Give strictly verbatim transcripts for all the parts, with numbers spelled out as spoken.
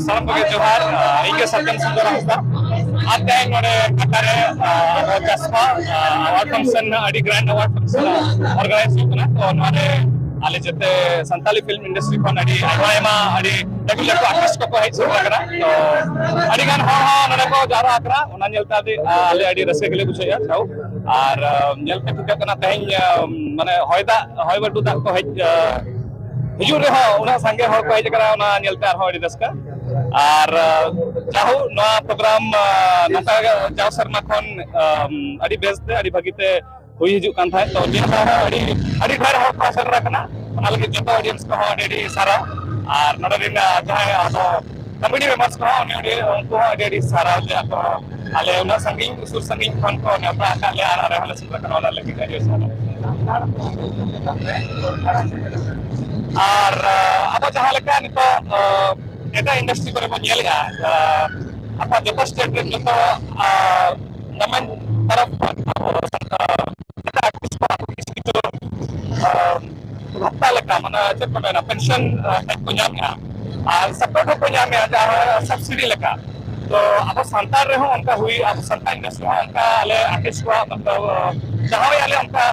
ᱥᱟᱱᱟᱢ ᱠᱚᱜᱮ ᱡᱚᱦᱟᱨ᱾ ᱤᱧ ᱜᱮ ᱥᱟᱨᱡᱚᱢ ᱥᱩᱱᱫᱚᱨ ᱦᱟᱸᱥᱫᱟ᱾ ᱟᱨ ᱛᱮᱦᱮᱧ ᱱᱚᱰᱮ ᱠᱟᱴᱟ ᱨᱮ ᱟᱵᱚ ᱪᱟᱥᱯᱟ ᱟᱣᱟᱨᱰ ᱯᱷᱟᱝᱥᱚᱱ, ᱟᱹᱰᱤ ᱜᱨᱮᱱᱰ ᱟᱣᱟᱨᱰ ᱯᱷᱟᱝᱥᱚᱱ ᱚᱨᱜᱟᱱᱟᱭᱤᱡ ᱦᱩᱭᱩᱜ ᱠᱟᱱᱟ᱾ ᱛᱚ ᱱᱚᱣᱟ ᱨᱮ ᱟᱞᱮ ᱡᱮᱛᱮ ᱥᱟᱱᱛᱟᱞᱤ ᱯᱷᱤᱞᱢ ᱤᱱᱰᱟᱥᱴᱨᱤ ᱠᱷᱚᱱ ᱟᱹᱰᱤ ᱟᱭᱢᱟ ᱟᱭᱢᱟ ᱟᱹᱰᱤ ᱞᱟᱹᱴᱩ ᱞᱟᱹᱴᱩ ᱟᱨᱴᱤᱥᱴ ᱠᱚᱠᱚ ᱦᱮᱡ ᱥᱮᱴᱮᱨ ᱟᱠᱟᱱᱟ᱾ ᱛᱚ ᱟᱹᱰᱤ ᱜᱟᱱ ᱦᱚᱲ ᱦᱚᱸ ᱱᱚᱰᱮ ᱠᱚ ᱡᱟᱣᱨᱟ ᱟᱠᱟᱱᱟ᱾ ᱚᱱᱟ ᱧᱮᱞ ᱛᱮ ᱟᱹᱰᱤ ᱟᱞᱮ ᱟᱹᱰᱤ ᱨᱟᱹᱥᱠᱟᱹ ᱜᱮᱞᱮ ᱵᱩᱡᱷᱟᱹᱣᱮᱫᱼᱟ᱾ ᱛᱟᱣ ᱟᱨ ᱧᱮᱞ ᱛᱮ ᱴᱷᱤᱠᱟᱹᱜ ᱠᱟᱱᱟ ᱛᱮᱦᱮᱧ ᱢᱟᱱᱮ ᱦᱚᱭ ᱫᱟᱜ, ᱦᱚᱭ ᱵᱟᱹᱨᱰᱩ ᱫᱟᱜ ᱠᱚ ᱦᱮᱡ ᱦᱤᱡᱩᱜ ᱨᱮᱦᱚᱸ ᱩᱱᱟᱹᱜ ᱥᱟᱸᱜᱮ ᱦᱚᱲ ᱠᱚ ᱦᱮᱡ ᱟᱠᱟᱱᱟ, ᱚᱱᱟ ᱧᱮᱞᱛᱮ ᱟᱨᱦᱚᱸ ᱟᱹᱰᱤ ᱨᱟᱹᱥᱠᱟᱹ᱾ ᱟᱨ ᱡᱟᱦᱳ ᱱᱚᱣᱟ ᱯᱨᱳᱜᱨᱟᱢ ᱱᱚᱝᱠᱟ ᱜᱮ ᱡᱟᱣ ᱥᱮᱨᱢᱟ ᱠᱷᱚᱱ ᱟᱹᱰᱤ ᱵᱮᱥ ᱛᱮ ᱟᱹᱰᱤ ᱵᱷᱟᱹᱜᱤ ᱛᱮ ᱦᱩᱭ ᱦᱤᱡᱩᱜ ᱠᱟᱱ ᱛᱟᱦᱮᱸᱫ᱾ ᱛᱚ ᱱᱤᱭᱟᱹ ᱫᱷᱟᱣ ᱦᱚᱸ ᱟᱹᱰᱤ ᱟᱹᱰᱤ ᱰᱷᱮᱨ ᱦᱚᱲ ᱠᱚ ᱥᱮᱴᱮᱨ ᱟᱠᱟᱱᱟ᱾ ᱚᱱᱟ ᱞᱟᱹᱜᱤᱫ ᱡᱚᱛᱚ ᱚᱰᱤᱭᱮᱱᱥ ᱠᱚᱦᱚᱸ ᱟᱹᱰᱤ ᱟᱹᱰᱤ ᱥᱟᱨᱦᱟᱣ᱾ ᱟᱨ ᱱᱚᱰᱮ ᱨᱮᱱ ᱡᱟᱦᱟᱸᱭ ᱟᱵᱚ ᱠᱚᱢᱤᱴᱤ ᱢᱮᱢᱵᱟᱨᱥ ᱠᱚᱦᱚᱸ ᱟᱹᱰᱤ ᱟᱹᱰᱤ ᱩᱱᱠᱩ ᱦᱚᱸ ᱟᱹᱰᱤ ᱟᱹᱰᱤ ᱥᱟᱨᱦᱟᱣ ᱡᱮ ᱟᱠᱚ ᱟᱞᱮ ᱩᱱᱟᱹᱜ ᱥᱟᱺᱜᱤᱧ ᱥᱩᱨ ᱥᱟᱺᱜᱤᱧ ᱠᱷᱚᱱ ᱠᱚ ᱱᱮᱣᱛᱟ ᱟᱠᱟᱫ ᱞᱮᱭᱟ ᱟᱨ ᱟᱞᱮ ᱦᱚᱸᱞᱮ ᱥᱮᱴᱮᱨ ᱟᱠᱟᱱᱟ, ᱚᱱᱟ ᱞᱟᱹᱜᱤᱫ ᱟᱹᱰᱤ ᱥᱟᱨᱦᱟᱣ᱾ ᱟᱨ ᱟᱵᱚ ᱡᱟᱦᱟᱸ ᱞᱮᱠᱟ ᱱᱤᱛᱚᱜ ᱮᱴᱟᱜ ᱤᱱᱰᱟᱥᱴᱨᱤ ᱠᱚᱨᱮ ᱵᱚᱱ ᱧᱮᱞᱮᱫᱼᱟ, ᱟᱵᱚ ᱡᱚᱛᱚ ᱥᱴᱮᱴ ᱨᱮᱱ ᱡᱚᱛᱚ ᱜᱚᱵᱷᱢᱮᱱᱴ ᱛᱚᱨᱚᱯ ᱠᱷᱚᱱ ᱟᱵᱚ ᱥᱟᱱᱛᱟᱲ ᱮᱴᱟᱜ ᱟᱨᱴᱤᱥᱴ ᱠᱚᱣᱟᱜ ᱠᱤᱪᱷᱩ ᱠᱤᱪᱷᱩ ᱵᱷᱟᱛᱟ ᱞᱮᱠᱟ, ᱢᱟᱱᱮ ᱪᱮᱫ ᱠᱚ ᱢᱮᱱᱟ, ᱯᱮᱱᱥᱚᱱ ᱴᱟᱭᱤᱯ ᱠᱚ ᱧᱟᱢᱮᱫᱼᱟ ᱟᱨ ᱥᱟᱯᱳᱨᱴ ᱦᱚᱸᱠᱚ ᱧᱟᱢᱮᱫᱼᱟ, ᱡᱟᱦᱟᱸ ᱥᱟᱵᱥᱤᱰᱤ ᱞᱮᱠᱟ᱾ ᱛᱚ ᱟᱵᱚ ᱥᱟᱱᱛᱟᱲ ᱨᱮᱦᱚᱸ ᱚᱱᱠᱟ ᱦᱩᱭ, ᱟᱵᱚ ᱥᱟᱱᱛᱟᱲ ᱤᱱᱰᱟᱥᱴᱨᱤ ᱦᱚᱸ ᱚᱱᱠᱟ ᱟᱞᱮ ᱟᱨᱴᱤᱥᱴ ᱠᱚᱣᱟᱜ ᱢᱚᱛᱞᱚᱵ ᱡᱟᱦᱟᱸ ᱟᱞᱮ ᱚᱱᱠᱟ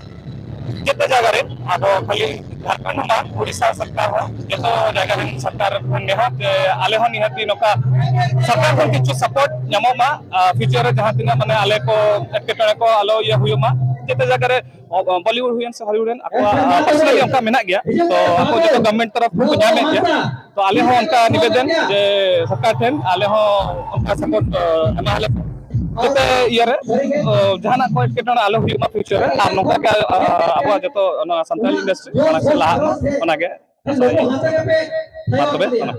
ᱡᱚᱛᱚ ᱡᱟᱭᱜᱟ ᱨᱮ, ᱟᱵᱚ ᱠᱷᱟᱹᱞᱤ ᱡᱷᱟᱲᱠᱷᱚᱸᱰ ᱦᱚᱸ ᱵᱟᱝ, ᱩᱲᱤᱥᱥᱟ ᱥᱚᱨᱠᱟᱨ ᱦᱚᱸ, ᱡᱚᱛᱚ ᱡᱟᱭᱜᱟ ᱨᱮᱱ ᱥᱚᱨᱠᱟᱨ ᱴᱷᱮᱱ ᱱᱮᱦᱚᱨ ᱡᱮ ᱟᱞᱮ ᱦᱚᱸ ᱱᱤᱦᱟᱹᱛᱤ ᱱᱚᱝᱠᱟ ᱥᱚᱨᱠᱟᱨ ᱠᱷᱚᱱ ᱠᱤᱪᱷᱩ ᱥᱟᱯᱳᱨᱴ ᱧᱟᱢᱚᱜ ᱢᱟ᱾ ᱯᱷᱤᱭᱩᱪᱟᱨ ᱨᱮ ᱡᱟᱦᱟᱸ ᱛᱤᱱᱟᱹᱜ ᱢᱟᱱᱮ ᱟᱞᱮ ᱠᱚ ᱮᱴᱠᱮᱴᱚᱬᱮ ᱠᱚ ᱟᱞᱚ ᱤᱭᱟᱹ ᱦᱩᱭᱩᱜ ᱢᱟ, ᱡᱚᱛᱚ ᱡᱟᱭᱜᱟ ᱨᱮ ᱵᱚᱞᱤᱣᱩᱰ ᱦᱩᱭᱮᱱ ᱥᱮ ᱦᱚᱞᱤᱣᱩᱰ ᱦᱩᱭᱮᱱ, ᱟᱠᱚᱣᱟᱜ ᱯᱟᱨᱥᱚᱱᱟᱞᱤ ᱚᱱᱠᱟ ᱢᱮᱱᱟᱜ ᱜᱮᱭᱟ᱾ ᱛᱚ ᱟᱠᱚ ᱡᱚᱛᱚ ᱜᱚᱵᱷᱢᱮᱱᱴ ᱛᱚᱨᱚᱯ ᱠᱷᱚᱱ ᱠᱚ ᱧᱟᱢᱮᱫ ᱜᱮᱭᱟ᱾ ᱛᱚ ᱟᱞᱮ ᱦᱚᱸ ᱚᱱᱠᱟ ᱱᱤᱵᱮᱫᱚᱱ ᱡᱮ ᱥᱚᱨᱠᱟᱨ ᱴᱷᱮᱱ ᱟᱞᱮ ᱦᱚᱸ ᱚᱱᱠᱟ ᱥᱟᱯᱳᱨᱴ ᱮᱢᱟ ᱞᱮ ᱡᱚᱛᱚ ᱤᱭᱟᱹ ᱨᱮ, ᱛᱚ ᱡᱟᱦᱟᱱᱟᱜ ᱠᱚ ᱮᱴᱠᱮᱴᱚᱬᱮ ᱟᱞᱚ ᱦᱩᱭᱩᱜ ᱢᱟ ᱯᱷᱤᱭᱩᱪᱟᱨ ᱨᱮ, ᱟᱨ ᱱᱚᱝᱠᱟ ᱜᱮ ᱟᱵᱚᱣᱟᱜ ᱡᱚᱛᱚ ᱱᱚᱣᱟ ᱥᱟᱱᱛᱟᱲᱤ ᱤᱱᱰᱟᱥᱴᱨᱤ ᱚᱱᱟ ᱠᱚ ᱞᱟᱦᱟᱜ ᱢᱟ, ᱚᱱᱟᱜᱮ ᱟᱥᱟᱭᱟᱹᱧ᱾ ᱢᱟ ᱛᱚᱵᱮ ᱚᱱᱟ